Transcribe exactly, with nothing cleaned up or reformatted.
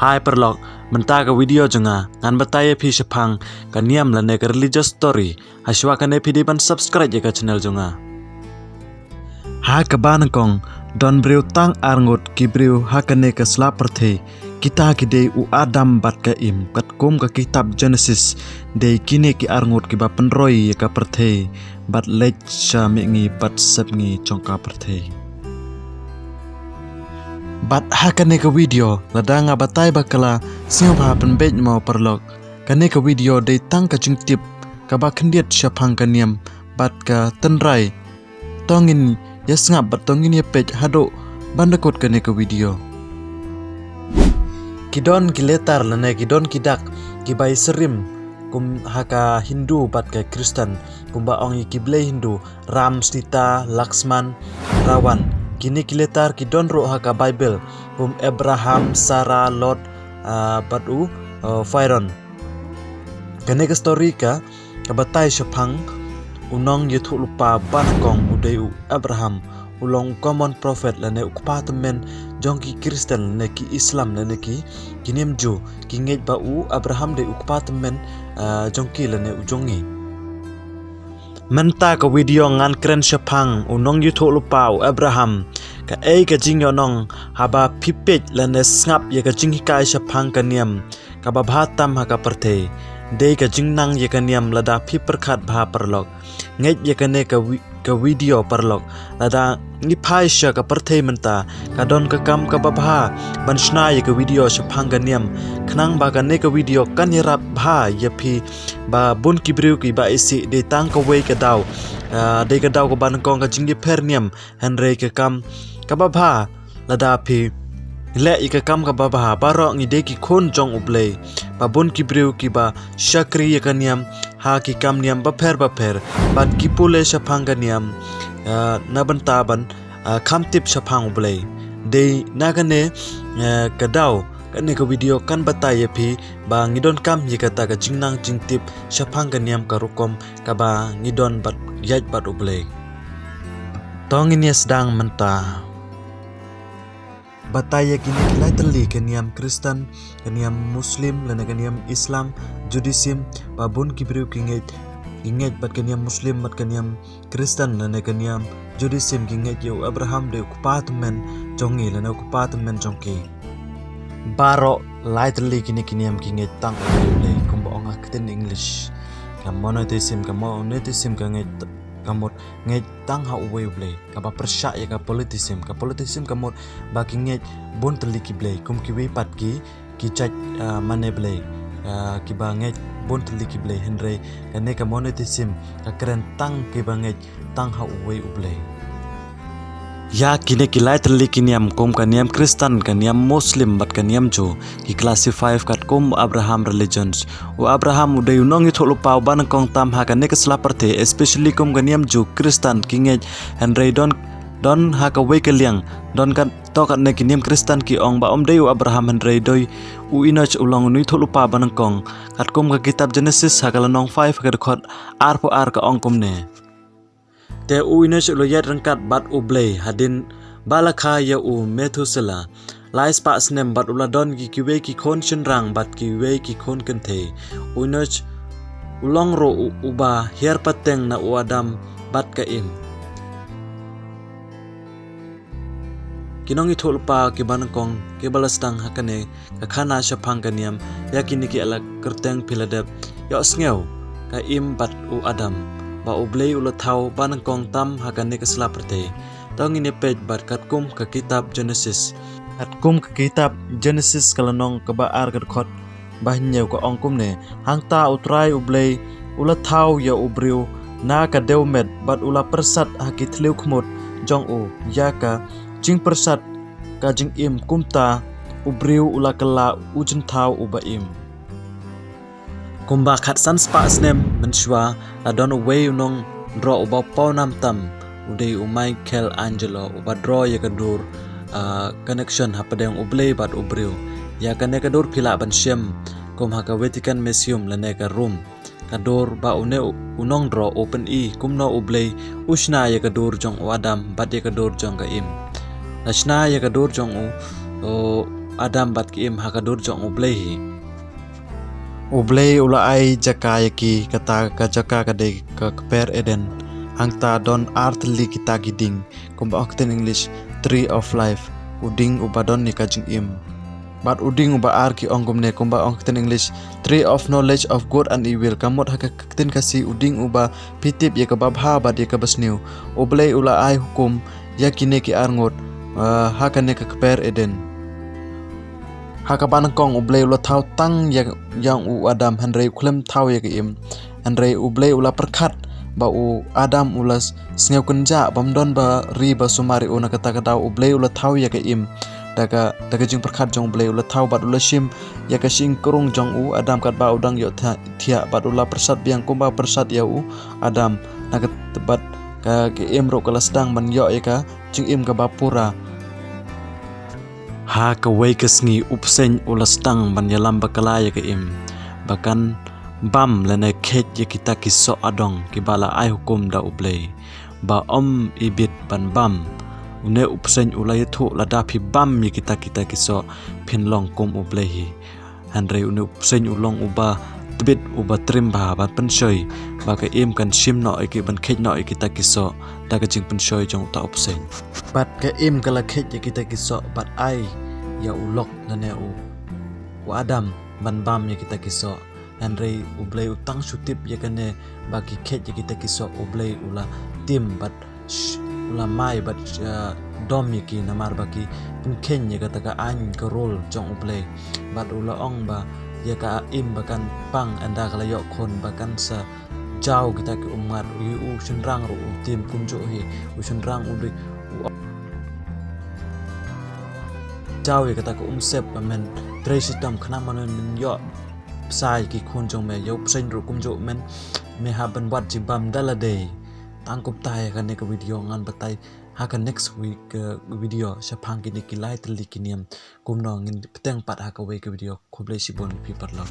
Hai paralok, mynta ka video jong nga ngan batai ïa phi shaphang ka niam lane ka religious story. Hashwa kane phi dei ban subscribe ïa ka channel jong nga. Ha kaba nyngkong, don briew tang arngut ki briew ha kane ka sla pyrthei. Kita ki dei u Adam bad ka Im, katkum ka kitab Genesis. Dei kine ki arngut kiba pynroi ïa ka pyrthei bad leit sha mihngi bad sepngi jong ka pyrthei. Bad ha kane ka video, lada nga batai bakla, sngewbha pynbeit mo paralok. Kane ka video dei tang ka jingtip kaba khyndiat shaphang ka niam bad ka tynrai. To ngin ïa sngap bad to ngin ïa peit haduh ban da kut kane ka video. Ki don ki letter lane ki don ki dak kiba ïasyriem kum ha ka Hindu bad ka Khristan, kumba ong ïa ki blei Hindu, Ram, Sita, Laxman, Ravan. Kine ki letter ki don ruh ha ka Bible kum Abraham, Sarah, Lot, ah, bad u, ah, Pharaoh. Kane ka story ka, ka batai shaphang u nongïathuhlypa banyngkong u dei u Abraham, u long u common prophet lane u kpa tymmen jong ki Khristan lane ki Islam lane ki, ki niam Jew, ki ngeit ba u Abraham dei u kpa tymmen, ah, jong ki lane u jong ngi. Mynta ka video ngan kren shaphang u nongïathuhlypa u Abraham, kaei ka jingïohnong haba phi peit lane sngap ïa ka jinghikai shaphang ka niam kaba bha tam ha ka pyrthei. Dei ka jingnang ïa ka niam lada phi pyrkhat bha paralok. Ngeit ïa kane ka wi-, ka video paralok. Lada ngi phai sha ka pyrthei mynta, ka don ka kam kaba bha ban shna ïa ka video shaphang ka niam. Khnang ba kane ka video kan ïarap bha ïa phi ba bun ki briew kiba isih dei tang kawei ka daw. Ah, dei ka daw kaba nyngkong ka jingïapher niam, hynrei ka kam kaba bha lada phi leh ïa ka kam kaba bha, baroh ngi dei ki khun jong U Blei. Ba bun ki briew kiba shakri ïa ka niam ha ki kam niam bapher bapher, bad ki pule shaphang ka niam, ah, na bynta ban, ah, kham tip shaphang U Blei. Dei na kane, ah, ka daw kane ka video kan batai ïa phi ba ngi donkam ïa kata ka jingnang jingtip shaphang ka niam ka rukom kaba ngi don bad ïaid bad U Blei. To ngin ïa sdang mynta. Batai ïa kine ki lai tylli, ka niam Khristan, ka niam Muslim, lane ka niam Islam, Judaism, ba bun ki briew ki ngeit, ki ngeit bad ka niam Muslim, bad ka niam Khristan, lane ka niam Judaism ki ngeit ïa u Abraham dei u kpa tymmen jong ngi, lane u kpa tymmen jong ki. Baroh lai tylli kine ki niam ki ngeit tang uwei U Blei, kumba ong ha ka ktien English. Ka monotheism, ka monotheism ka ngeit, ka mut ngeit tang ha uwei U Blei. Kaba pyrshah ïa ka polytheism. Ka polytheism ka mut ba ki ngeit bun tylli ki blei, kum kiwei pat ki, ki jait, ah, mane blei, ah, kiba ngeit bun tylli ki blei, hynrei kane ka monotheism ka kren tang kiba ngeit tang ha uwei U Blei. Ïa kine ki lai tylli ki niam, kum ka niam Khristan, ka niam Muslim bad ka niam Jew, ki classify katkum Abraham religions. U Abraham u dei u nongïathuhlypa uba nyngkong tam ha kane ka sla pyrthei, especially kum ka niam Jew, Khristan ki ngeit, hynrei don, don ha kawei ka liang, don kat, to katne ki niam Khristan ki ong ba um dei u Abraham, hynrei dei u Enoch u long u nongïathuhlypa ba nyngkong. Katkum ka kitab Genesis ha ka lynnong five ha ka dkhot arphew ar ka ong kumne. Te u Enoch u la ïaid ryngkat bad U Blei hadien ba la kha ïa u Methuselah lai spah snem, bad u la don ki, kiwei ki khun shynrang bad kiwei ki khun kynthei. U Enoch u long ruh u, uba hiar pateng na u Adam bad ka Im. Ki nongïathuhlypa kiba nyngkong kiba la sdang ha kane ka khana shaphang ka niam, ïa kine ki la kyrteng phi la dep ïohsngew, ka Im bad u Adam, ba U Blei u la thaw ba nyngkong tam ha kane ka sla pyrthei. To ngin ïa peit bad katkum ka kitab Genesis. Katkum ka kitab Genesis ka lynnong kaba ar ka dkhot ba hynñiew ka ong kumne. Hangta U Trai U Blei u la thaw ïa u briew na ka dewmet bad u la pyrsad ha ki thliew khmut jong u, ïa ka jingpyrsad ka jingim, kumta u briew u la kylla u jingthaw uba im. Kumba khatsan spah snem mynshuwa, la don uwei u nongdroh uba pawnam tam, u dei u Michelangelo, uba droh ïa ka dur, ah, connection hapdeng U Blei bad u briew. Ïa kane ka dur phi lah ban shem kum ha ka Vatican Museum lane ka Rome. Ka dur ba une u, u nongdroh u pyni kumno U Blei u shna ïa ka dur jong u Adam bad ïa ka dur jong ka Im. La shna ïa ka dur jong u, u, Adam bad ki im ha ka dur jong U Blei hi. U Blei u la ai jaka ïa ki, kata ka jaka ka dei ka kper Eden. Hangta don ar tylli kita ki ding, kumba ong ktien English, Tree of Life, u ding uba don ïa ka jingim. Bad u ding uba ar ki ong kumne, kumba ong ktien English, Tree of Knowledge of Good and Evil, ka mut ha ka ktien Khasi, u ding uba phi tip ïa kaba bha bad ïa kaba sniew. U Blei u la ai hukum ïa kine ki ar ngut, ah, ha kane ka kper Eden. Ha kaba nyngkong U Blei u la thaw tang ïa, ïa u Adam, hynrei u khlem thaw ïa ka im. Hynrei U Blei u la pyrkhat ba u Adam u la s-, sngew kynjah, bym don ba ri ba sumar ïa u. Na kata ka daw U Blei u la thaw ïa ka im. Da ka, da ka jingpyrkhat jong U Blei u la thaw bad u la shim ïa ka shyieng krung jong u Adam katba u dang ïoh thia-, thiah, bad u la pyrsad biang kumba pyrsad ïa u Adam. Na ka, bad ka, ka im ruh ka la sdang ban ïoh ïa ka jingim kaba pura. Ha kawei ka sngi u bseiñ u la sdang ban ïalam bakla ïa ka im ba kan bam lane kheit ïa kita ki soh adong kiba la ai hukum da U Blei ba ym i bit ban bam. Une u bseiñ u la ïathuh, lada phi bam ïa kita, kita ki soh, phin long kum U Blei hi. Hynrei une u bseiñ u long uba tbit, uba triem bha ban pynshoi ba ka im kan shim noh ïa ki, ban kheit noh ïa kita ki soh da ka jingpynshoi jong uta u bseiñ. Bad ka im ka la kheit ïa kita ki soh bad ai ïa u Lot lane u, u Adam ban bam ïa kita ki soh. Hynrei U Blei u tang shu tip ïa kane ba ki kheit ïa kita ki soh. U Blei u la tim bad sh-, u la mai bad, eh, dom ïa ki namar ba ki pynkheiñ ïa kata ka aiñ ka rule jong U Blei. Bad u la ong ba ïa ka im ba kan pang ynda ka la ïoh khun ba kan sa jaw kita ki ummat. U, u shynrang ruh u tim kumjuh hi. U shynrang u dei u jaw ïa kata ka umsep ba men trei shitom khnang ba men ïoh bsa ïa ki khun jong me. Ïa u bseiñ ruh kumjuh, men, me hap ban wad jingbam da lade. Tang kumta ïa kane ka video, ngan batai ha ka next week, eh, video shaphang kine ki lai tylli ki niam. Kumno ngin bteng pat ha kawei ka video. Khublei shibun ïa phi paralok.